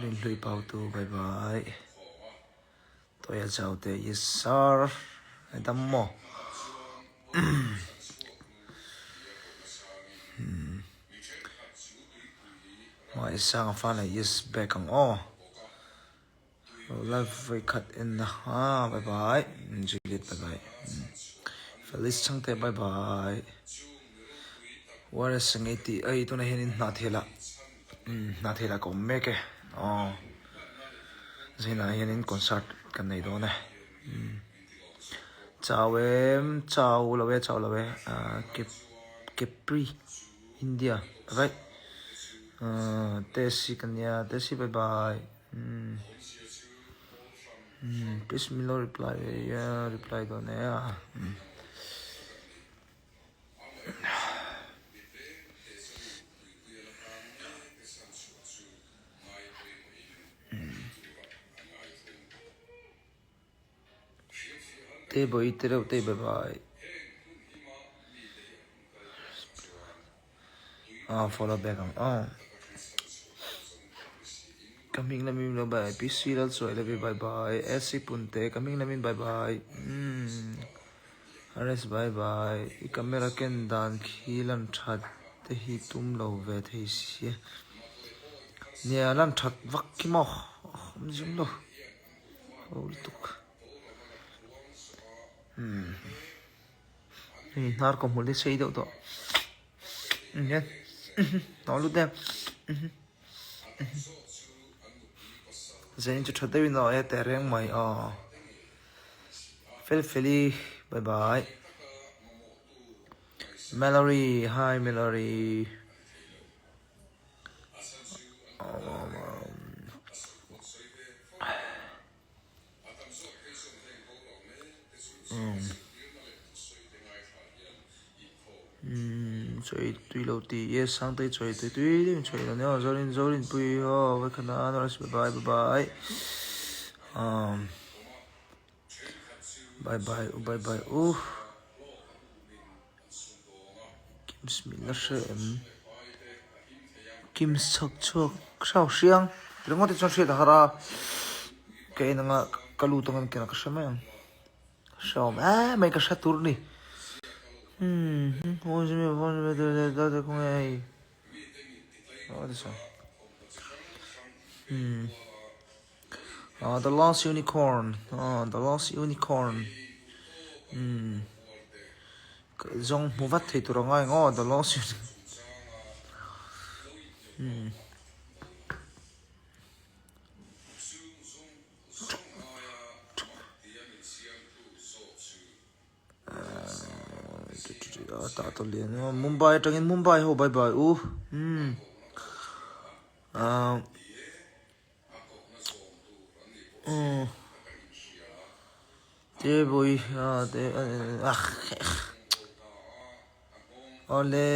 Rinhlui Pautu bye bye. Toya Chaute yes sir. Dam maw. Hmai sang a fan a yes back ang aw. Live vawi khat en na ha bye bye Juliet bye bye Felice Chhangte bye bye Warriors ngei tih ei tunah hianin hna thelah hna thelah ka awm mek e aw Zainah hianin concert kan nei dawn e Chau em chau lo e chau lo e Kepri India bye bye Tesi ka nia Tesi bye bye. Umm umm please min lo reply a reply dawn e a umm. Te bawi te reuh te bye bye. Ah follow back ang aw. Ka hming lamin lo bye PC lal chuai love bye bye SC punte ka hming lamin bye bye umm RS bye bye i camera ken dan khi lan that te hi tum lo ve thei sia nia lan that vak khi maw awm zing lo ho lutuk umm hei hnar ka hmul hi sei deuh tawh hian hnawh lut em zanin chu tha deuhin a awm e teh reng mai aw fel feli bye bye Mallory hi Mallory. Chawi tui lo tih yes Sangtei chawi tui tui deuhin chawi lo nia Zorin Zorin pui aw vawikhat a Nurse bye bye bye bye umm bye bye u bye bye u. Kims min la hre em? Kims chhak chhuak hrau hriang ringawt hi chuan hriat a har a, ka en anga ka lut anga kena ka hre mai ang, hrehawm em mai ka hre tur a ni. Ah the lost unicorn ah the lost unicorn umm zawng hmu vat thei tur a ngai ang aw the lost unicorn umm. Tah tawh lian a Mumbai atangin Mumbai ho bye bye u umm ah. Te bawi a te awle.